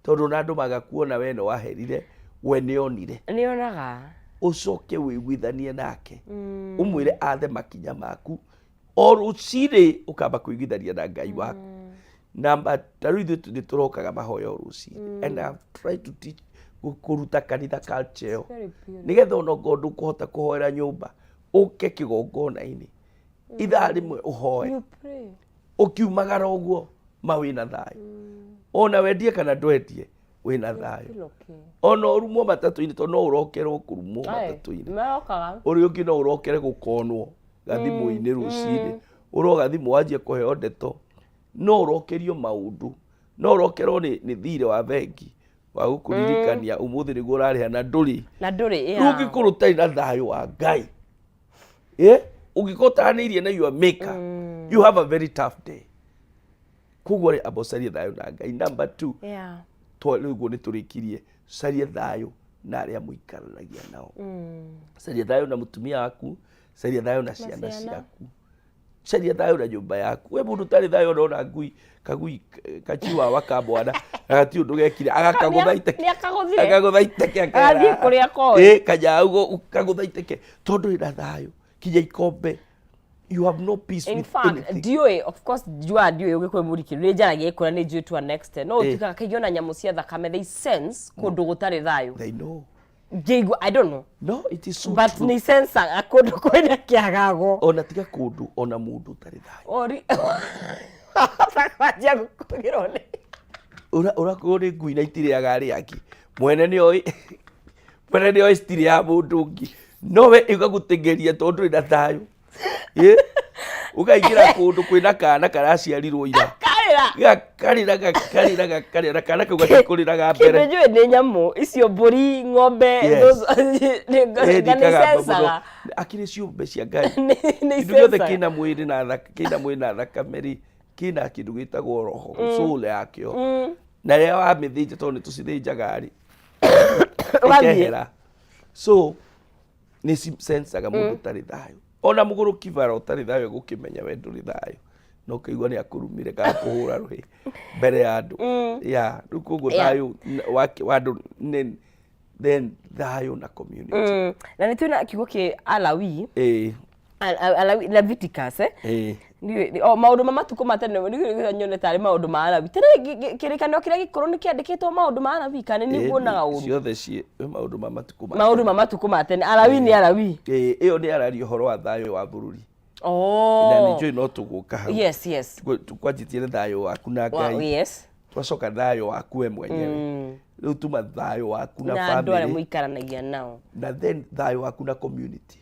tondũ ona andũ magakuona we nĩ waherire we nĩ onire. Nĩonaga. Ũcoke wĩiguithanie nake ũmwĩre athe makinya maku o rũcinĩ ũkamba kũiguithania na Ngai waku. Namba ta rĩu ithuĩ nĩ tũrokaga mahoya o rũcinĩ and I've tried to teach kũruta kanitha culture ĩyo Very beautiful. nĩgetha ona okorwo ndũkũhota kũhoera nyũmba ũke kĩgongona-inĩ ithaa rĩmwe ũhoe. You pray. Ũkiumagara ũguo ma wĩna thayũ ona wendie kana ndwendie wĩna thayũ. Feel okay. Ona ũrumwo matatũ-inĩ tondũ no ũrokerwo kũrumwo Aye, matatũ-inĩ. Marokaga. Ũrĩa ũngĩ no ũrokere gũkonwo gathimũ-inĩ rũcinĩ ũroga thimũ wanjie kũheo ndeto no ũrokerio maũndũ no ũrokerwo nĩ thirĩ wa bengi wa gũkũririkania ũmũthĩ nĩguo ũrarĩha na ndũrĩ. Na ndũrĩ, Rĩu yeah. ũngĩkorwo ũtarĩ na thayũ wa Ngai ũngĩkorwo ũtaranĩirie na your maker you have a very tough day. Koguo rĩ amba ũcarie thayũ na Ngai. Number 2 rĩu ũguo nĩ tũrĩkirie caria thayũ na arĩa mũikaranagia nao. Caria thayũ na mũtumia waku, caria thayũ na ciana ciana. ciaku, caria thayũ na nyũmba yaku. We mũndũ ũtarĩ thayũ ona ngui kagui kachiwawa ka mwana na gati ũndũ gekire agakagũtha iteke. Nĩ akagũthire. Akagũtha iteke akera. Agathiĩ kũrĩa koĩ. Ĩ kanyau kagũtha iteke tondũ wĩna thayũ kinya ikombe. You have no peace In with fact, anything. ndiũĩ, of course, njuaga ndiũĩ ũgĩkũyũ mũrikĩru, nĩ njaragia gĩkũra nĩ njũĩ to an extent. No ũtuĩkaga kaingĩ ona nyamũ cia thakame, they sense kũndũ gũtarĩ thayũ. They know. Ngĩigua, I don't know. No, it is so But true. nĩ sensaga kũndũ kwĩna kĩagago. Ona tiga kũndũ, ona mũndũ ũtarĩ thayũ. Ori. Kwanjia gũkũgĩrwo nĩ. Ũrakorwo nĩ ngui na itirĩaga arĩa angĩ, mwene nĩ oĩ, mwene nĩ oĩ citirĩaga mũndũ ũngĩ, no we ĩgagũteng'eria tondũ ndũrĩ na thayũ. Ĩ? Ũkaingĩra kũndũ kwĩna kana karaciarirwo ira, Karĩra. Gakarĩra, gakarĩra, gakarĩra, na kana kau gatikũrĩraga Kĩndũ mbere. njũĩ nĩ nyamũ icio, mbũri, ng'ombe, Yes. nĩ Ĩ, nga nĩ ndikagamba mũno. icencaga. Akĩrĩ ciũmbe cia Ngai. Nĩ Kĩndũ gĩothe icencaga. kĩna mwĩrĩ na kĩna mwĩrĩ na thakame rĩ, kĩna kĩndũ gĩtagwo roho, soul yakĩo. Na rĩrĩa wamĩthĩnja, tondũ nĩ tũcithĩnjaga rĩ, Ũgathiĩ. ĩkehera. So nĩ cisensaga mũndũ ũtarĩ thayũ. Ona mũgũrũki bara ũtarĩ thayũ gũkĩmenya we ndũrĩ thayũ, na ũkaigua nĩ akũrumire kana kũhũra rũhĩ mbere ya andũ. Yeah, rĩu koguo thayũ wa andũ nĩ then thayũ na community. Na nĩ twĩna kiugo kĩ Alawi. Ĩĩ. Alawi, Leviticus, eh? Ĩĩ. O maũndũ ma matukũ ma tene nĩ nyone tarĩ maũndũ ma Alawi. Tene kĩrĩkanĩro kĩrĩa gĩkũrũ nĩ kĩandĩkĩtwo maũndũ ma Alawi kana nĩ nguonaga ũru? Ciothe ciĩ maũndũ ma matukũ ma Maũndũ ma matukũ ma tene. Alawi nĩ Alawi. Ĩĩ, ĩyo nĩ araria ũhoro wa thayũ wa bũrũri. Oh. Na nĩ njũĩ no tũgũka hau. Yes. Twanjĩtie na thayũ waku na Ngai. Twacoka thayũ waku we mwenyewe. Rĩu tuma thayũ waku na Na andũ arĩa family. mũikaranagia nao. Na then thayũ waku na community.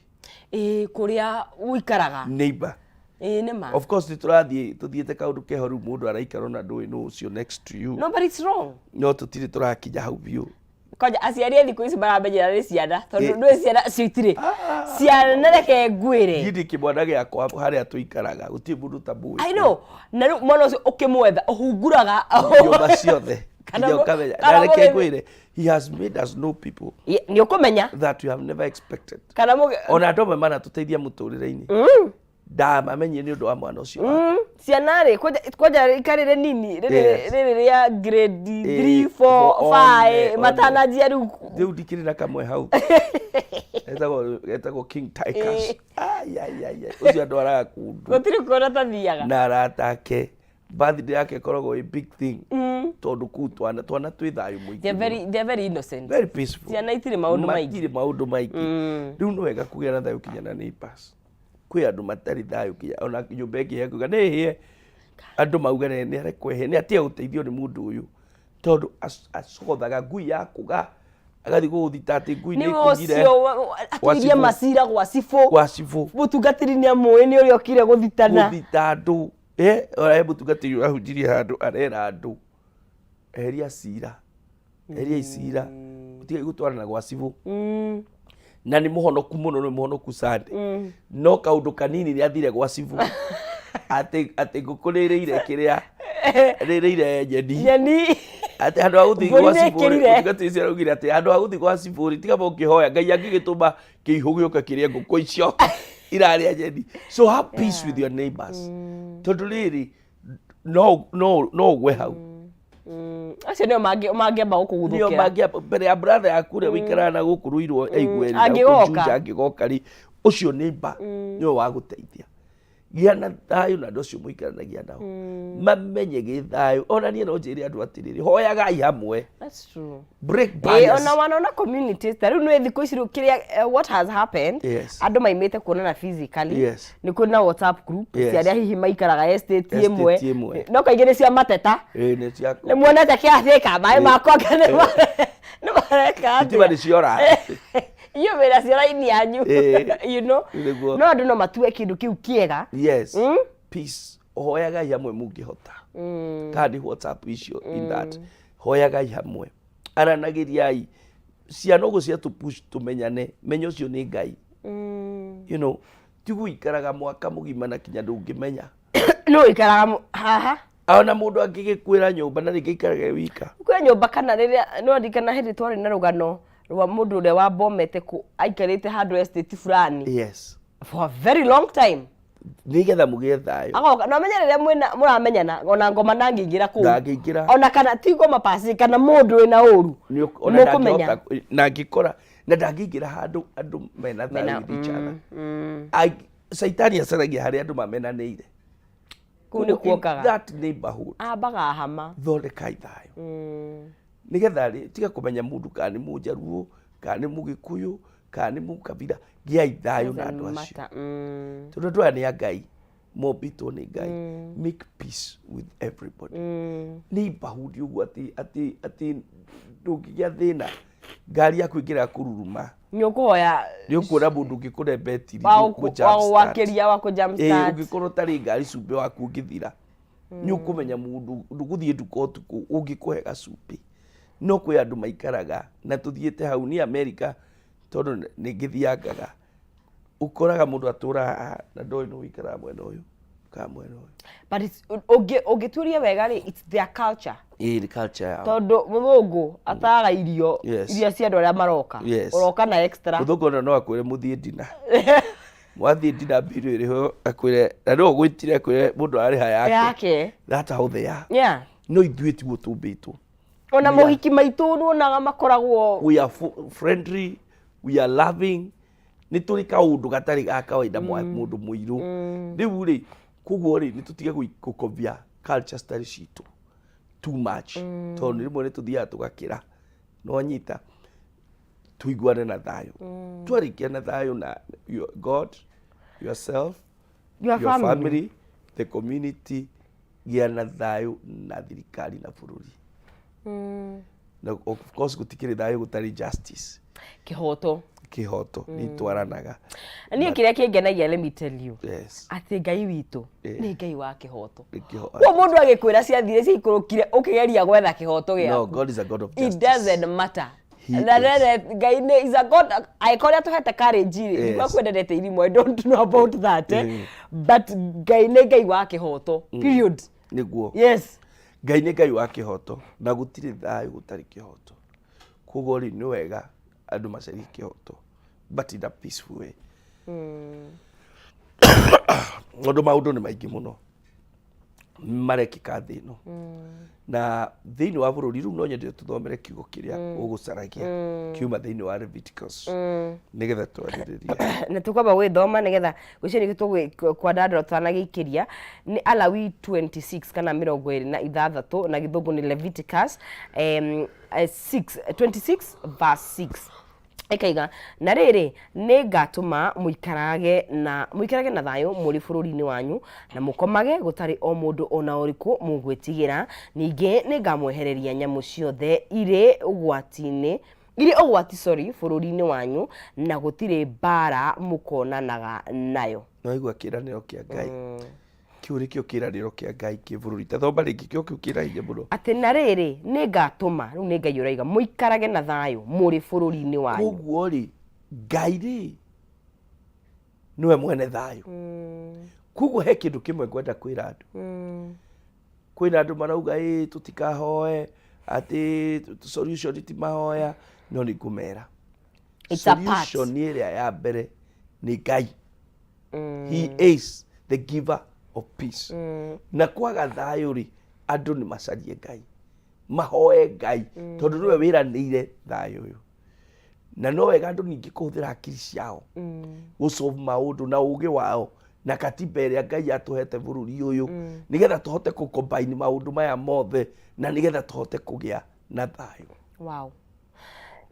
Ĩĩ, kũrĩa ũikaraga. Neighbor. Ĩĩ, nĩ ma. Of course nĩ tũrathiĩ tũthiĩte kaũndũ keho rĩu, mũndũ araikara ona ndũĩ nũ ũcio next to you. No, but it's wrong. No tũtirĩ tũrakinya hau biũ. Kwanja aciari a thikũ ici maramenyera nĩ ciana, tondũ ndũĩ ciana cio itirĩ Ah. ciana, reke ngwĩre. Niĩ ndĩ kĩmwana gĩakwa harĩa tũikaraga gũtirĩ mũndũ ũtamũĩ. I know. Na rĩu mwana ũcio ũkĩmwetha ũhunguraga nyũmba ciothe Kana nginya ũkamenya. kana Na reke ngwĩre, he has made us know people Nĩ ũkũmenya that you have never expected. Kana mũgĩ Ona andũ amwe manatũteithia mũtũrĩre-inĩ, ndamamenyire nĩ ũndũ wa mwana ũcio wakwa. Ciana rĩ, kwanja ikarĩre nini rĩrĩ, rĩrĩ rĩa grade 3, 4, 4, 5, one. matananjia rĩu. Rĩu ndikĩrĩ na kamwe hau etagwo King Ticus. Ai, ai, ai, ai. Ũcio andwaraga kũndũ Gũtirĩ kuona tathiaga. Na arata ake, birthday yake ĩkoragwo ĩ big thing, tondũ kũu twana twĩ thayũ mũingĩ They're mũno. They're very innocent. Very peaceful. Ciana itirĩ maũndũ maingĩ. Matirĩ maũndũ maingĩ. Rĩu nĩ wega kũgĩa na thayũ kinya na neighbors. Kwĩ andũ matarĩ thayũ, kinya ona nyũmba ĩngĩ kuga nĩ hĩe, andũ mauge nĩ arekwo ĩhĩe, nĩ atige gũteithio nĩ mũndũ ũyũ, tondũ acogothaga ngui yakũga agathiĩ gũgũthita atĩ ngui nĩ Nĩwe ĩkũgire. ũcio atũirie cibũ. Macira gwa cibũ. Gwa cibũ. Mũtungatĩri nĩ amũĩ nĩ ũrĩa ũkire gũthitana. Gũthita andũ. Ona he mũtungatĩri ũrahunjirie handũ arera andũ, eheria cira, eheria icira, ũtige gũtwarana gwa cibũ. Na nĩ mũhonoku mũno, nĩ mũhonoku sande, no kaũndũ kanini nĩ athire gwa cibũ atĩ ngũkũ nĩ ĩrĩire kĩrĩa rĩrĩire nyeni. Nyeni. Atĩ handũ ha gũthiĩ Mbũri gwa nĩ cibũ rĩ, ĩkĩrire. mũtungatĩri ũcio araugire atĩ handũ ha gũthiĩ gwa cibũ rĩ, tiga mũkĩhoya Ngai angĩgĩtũma kĩihũ gĩũke kĩrĩe ngũkũ icio irarĩa nyeni. So have peace with your neighbors, tondũ rĩrĩ no ũgwe hau. Acio nĩo mangĩamba nĩo gũkũguthũkĩra. Mangĩamba mbere ya brother yaku ũrĩa ũikaraga na gũkũ rũirwo aigue rĩ, na Angĩgoka. gũkũ Juja angĩgoka rĩ, ũcio neighbor nĩwe wa gũteithia. Gĩa na thayũ na andũ acio mũikaranagia nao, mamenye gĩ thayũ. Ona niĩ no njĩre andũ atĩrĩrĩ, hoyagai hamwe. That's true. Break Ĩĩ, barriers. ona wanona communities ta rĩu nĩ thikũ ici rĩu kĩrĩa, what has happened, andũ maimĩte kuonana physically, nĩ kũrĩ na WhatsApp group cia arĩa hihi maikaraga estate Estate ĩmwe. ĩmwe. No kaingĩ nĩ cia mateta. Ĩĩ, nĩ cia Nĩ muonete kĩathĩka maĩ makwa nĩ mareka thitima atĩa? nĩ ciora. Iyo wĩra cio raini yanyu. Nĩguo. No andũ no matue kĩndũ kĩu kĩega. Yes, peace. Hoyagai hamwe mũngĩhota, kana nĩ WhatsApp icio in that, hoyagai hamwe, aranagĩriai. Ciana ũguo cia tũpush tũmenyane, menya ũcio nĩ Ngai. Ti gũikaraga mwaka mũgima na kinya ndũngĩmenya. No ũikaraga haha. Ona mũndũ angĩgĩkwĩra nyũmba na rĩngĩ aikarage wika. Kwĩ nyũmba kana rĩrĩa no ndirikana hĩndĩ twarĩ na rũgano rwa mũndũ ũrĩa wambomete kũ aikarĩte handũ estate fulani for a very long time. Nĩgetha mũgĩe thayũ. Agoka no menye rĩrĩa mwĩna mũramenyana, ona ngoma ndangĩingĩra kũu. Ndangĩingĩra. Ona kana ti ngoma pasi kana mũndũ wĩna ũru. Ona mũkũmenya. ndangĩhota na angĩkora na ndangĩingĩra handũ andũ mena thayũ with each other. Caitani acaragia harĩa andũ mamenanĩire. Kũu nĩ Koguo in kuokaga. that neighborhood, ambaga hama. Thondekai thayũ nĩgetha rĩ tiga kũmenya mũndũ kana nĩ Mũnjaruo kana nĩ Mũgĩkũyũ kana nĩ Mũkabira. Gĩai thayũ na andũ acio, tondũ andũ aya nĩ a Ngai. Mombĩtwo nĩ Ngai. Make peace with everybody. Nĩ imbahudi ũguo atĩ ndũngĩgĩa thĩna, ngari yaku ĩngĩrega kũruruma, Nĩ ũkũhoya. Nĩ ũkuona mũndũ ũngĩkũre betiri. Wa gwakĩria, wa kũ jump start. Ũngĩkorwo ũtarĩ ngari, cumbĩ waku ũngĩthira, nĩ ũkũmenya mũndũ ndũgũthiĩ nduka ũtukũ ũngĩkũhe gacumbĩ. No kwĩ andũ maikaraga na tũthiĩte hau ní Amerika, tondũ nĩ ngĩthiangaga, ũkoraga mũndũ atũraga haha na ndoĩ nũ ũikaraga mwena ũyũ kana mwena ũyũ. But it's ũngĩturia wega rĩ, it's their culture. Ĩĩ, nĩ culture yao. Tondũ mũthũngũ ataga irio iria cia andũ arĩa maroka. Ũroka na extra. Mũthũngũ ona no akwĩre mũthiĩ dinner, mwathiĩ dinner bill ĩrĩho, akwĩre na no ũgwĩtire, akwĩre mũndũ ararĩha yake. Yake. That's how they are. No ithuĩ tiguo tũmbĩtwo. Ona mohiki maitũ nĩwonaga makoragwo We are friendly, we are loving. Nĩ tũrĩ kaũndũ gatarĩ ga kawaida mũndũ mũirũ rĩu rĩ. Koguo rĩ, nĩ tũtige gũkobia culture citarĩ citũ too much, tondũ nĩ rĩmwe nĩ tũthiaga tũgakĩra. No nyita tũiguane na thayũ, twarĩkia na thayũ na your God, yourself, your your family. Family, the community, gĩa na thayũ na thirikari na bũrũri. Na of course gũtikĩrĩ thayũ gũtarĩ justice. Kĩhoto. Kĩhoto nĩ itwaranaga. Na niĩ kĩrĩa kĩngenagia, let me tell you, atĩ Ngai witũ nĩ Ngai wa kĩhoto. Nĩ Kuo mũndũ agĩkwĩra ciathire ciaikũrũkire ũkĩgeria gwetha kĩhoto No, gĩaku, God is a God of it justice. doesn't matter. He Na is. rere Ngai nĩ is a God. Angĩkorwo nĩ atũhete courage rĩ, ndikuga kwendete irimũ, I don't know about that, eh? But Ngai nĩ Ngai wa kĩhoto, period. Nĩguo. Ngai nĩ Ngai wa kĩhoto, na gũtirĩ thayũ gũtarĩ kĩhoto. Koguo rĩ, nĩ wega andũ macarie kĩhoto, but in a peaceful way, tondũ maũndũ nĩ maingĩ mũno marekĩka thĩ ĩno na thĩinĩ wa bũrũri. Rĩu no nyende tũthomere kiugo kĩrĩa ũgũcaragia kiuma thĩinĩ wa Leviticus, nĩgetha twarĩrĩrie. Na tũkwamba gwĩthoma nĩgetha gwĩciria nĩkĩo tũkwandandũra tũtanagĩikĩria. Nĩ Alawi 26 kana 26, na Gĩthũngũ nĩ Leviticus 6 26 verse 6. Ĩkaiga, "Na rĩrĩ, nĩ ngatũma mũikarage na thayũ mũrĩ bũrũri-inĩ wanyu, na mũkomage gũtarĩ o mũndũ ona ũrĩkũ mũgwĩtigĩra. Ningĩ nĩ ngamwehereria nyamũ ciothe irĩ ũgwati-inĩ, irĩ ũgwati, sorry, bũrũri-inĩ wanyu, na gũtirĩ mbara mũkonanaga nayo." Nĩwaigua kĩĩranĩro kĩa Ngai? Kĩu nĩkĩo kĩĩranĩro kĩa Ngai kĩ bũrũri. Ta thoma rĩngĩ, kĩo kĩu kĩna hinya mũno. Atĩ na rĩrĩ, nĩ ngatũma, rĩu nĩ Ngai ũraiga, mũikarage na thayũ mũrĩ bũrũri-inĩ wanyu. Koguo rĩ, Ngai rĩ, nĩwe mwene thayũ. Koguo he kĩndũ kĩmwe ngwenda kwĩra andũ. Kwĩna andũ marauga ĩ tũtikahoe, atĩ solution ti mahoya, no nĩ ngũmera, It's a part. solution ĩrĩa ya mbere nĩ Ngai. He is the giver of peace. Na kwaga thayũ rĩ, andũ nĩ macarie Ngai, mahoe Ngai, tondũ nĩwe wĩranĩire thayũ ũyũ. Na no wega andũ ningĩ kũhũthĩra hakiri ciao gũsolve maũndũ na ũgĩ wao na katiba ĩrĩa Ngai atũhete bũrũri ũyũ, nĩgetha tũhote kũ-combine maũndũ maya mothe na nĩgetha tũhote kũgĩa na thayũ. Wow.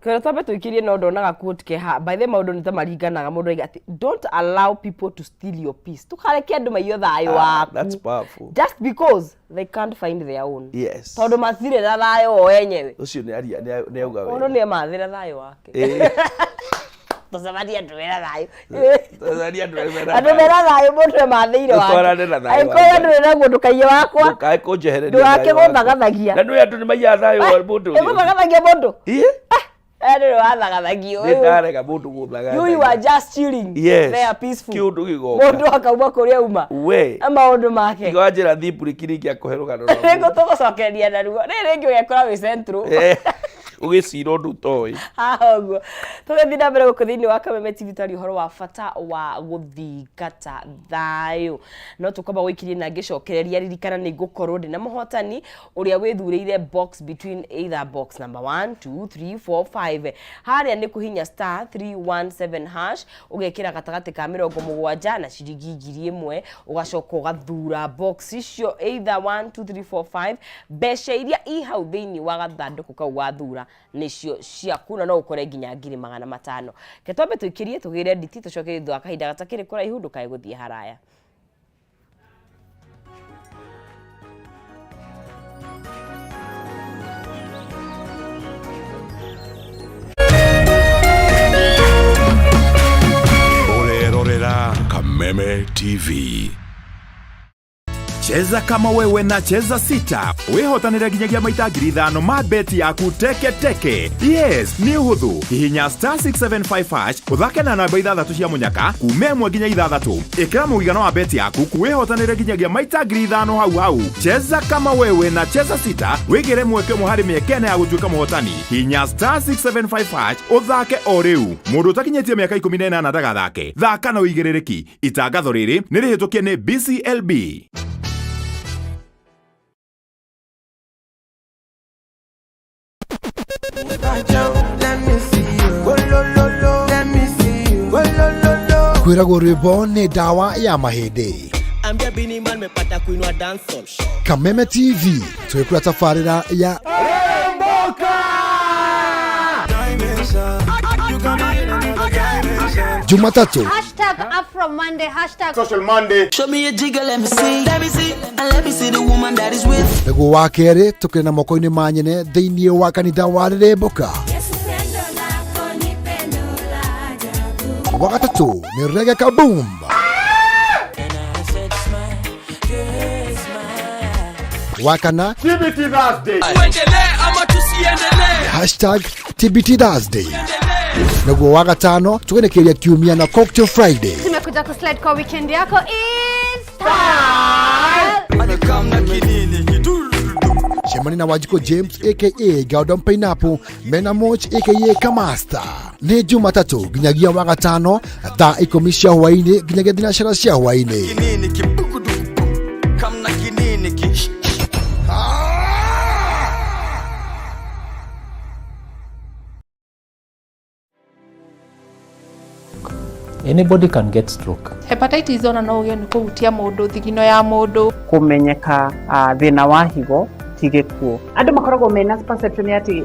Kĩrĩa twambe tũikĩrie, no ndonaga quote keha. By the way, maũndũ nĩ ta maringanaga. Mũndũ aiga atĩ, "Don't allow people to steal your peace." Tũkareke andũ maiyo thayũ waku That's powerful. just because they can't find their own. Tondũ matirĩ na thayũ o enyewe. Ũcio nĩ aria, nĩ auga Mũndũ wega. nĩ emathĩra thayũ wake. Tũcemanie andũ mena thayũ. Tũcemanie andũ mena Andũ thayũ. mena thayũ, mũndũ emathĩire wake. Tũtwarane na thayũ wa Angĩkorwo Ngai. ndũrĩ naguo, ndũkaiye wakwa. Ndũkae kũnjehereria Ndũgake thayũ wakwa. gũthagathagia. Na nĩ andũ nĩ maiyaga thayũ wa mũndũ ũrĩa ũngĩ. Ĩgũthagathagia mũndũ. Ĩ? Ndũrĩ wathagathagiũ. Nĩ ndarega mũndũ gũthagathagia. You are just chilling there, peaceful. Kĩũndũ gĩgoka. Mũndũ akauma kũrĩa auma We. na maũndũ make. Tiga wanjĩra thiĩ mburĩki rĩngĩ akũhe rũgano rwa Rĩngĩ mũndũ. tũgũcokereria naruo rĩrĩ rĩngĩ ũgekora wĩ central. Ũgĩcira ũndũ ũtoĩ. Haha ũguo tũgĩthiĩ na mbere gũkũ thĩinĩ wa Kameme TV, twaria ũhoro wa bata wa gũthingata thayũ. No tũkwamba gũikirie na ngĩcokereria, ririkana nĩ ngũkorwo ndĩ na mũhotani ũrĩa wĩthurĩire box between either box number 1, 2, 3, 4, 5. Harĩa nĩ kũhinya *317#, ũgekĩra gatagatĩ ka 70 na ciringi 1000, ũgacoka ũgathura box icio either 1, 2, 3, 4, 5. Mbeca iria i hau thĩinĩ wa gathandũkũ kau wathura nĩcio ciaku, na no ũkore nginya 500,000. Ke twambe tũikĩrie, tũgĩre nditi, tũcoke thutha wa kahinda gatakĩrĩ kũraihu. Ndũkae gũthiĩ haraya. TV. Cheza kama wewe na Cheza Sita wihotanire nginyagia maita 5,000 ma beti yaku teke teke. Yes, nĩ ũhũthũ. Hihinya star 675 hash ũthake na namba ithathatũ cia mũnyaka kuma 1 nginya 6. Ĩkĩra mũigana wa beti yaku wihotanire nginyagia maita 5,000 hau hau. Cheza kama wewe na Cheza Sita wĩgĩre mweke ũmwe harĩ mĩeke ĩna ya gũtuĩka mũhotani. Hihinya star 675 hash ũthake o rĩu. Mũndũ ũtakinyĩtie mĩaka 18 ndagathake. Thaka na ũigĩrĩrĩki. Itangatho rĩrĩ nĩ rĩhĩtũkie nĩ BCLB. Kwĩragwo rwĩmbo nĩ ndawa ya mahĩndĩ. Ambia Bini Man mepata kuinua dancehall. Kameme TV twĩkũra tabarĩra ya Jumatatu Hashtag Afro Monday, hashtag Show me a jigger, let me see. Let me see. And let me see the woman that is with. Nĩguo wa kerĩ tũkĩrĩ na moko-inĩ ma nyene thĩinĩ wa kanitha wa Rĩrĩmbũka. Wa gatatũ nĩ Reggae Kaboom. Wa kana hashtag TBT Thursday. Naguo wa gatano tũgenekeria kiumia na Cocktail Friday. Tumekuja kuslide kwa weekend yako is style. Cemani na Wanjikũ James aka Gordon Pineapple mena Moch aka Kamasta. Nĩ Jumatatũ nginyagia wa gatano thaa 10 cia hwaĩ-inĩ nginyagia thinacara cia hwaĩ-inĩ. Anybody can get stroke. Hepatitis ona no ũgĩe nĩ kũhutia mũndũ thigino ya mũndũ. Kũmenyeka thĩna wa higo ti gĩkuũ. Andũ makoragwo mena perception ya atĩ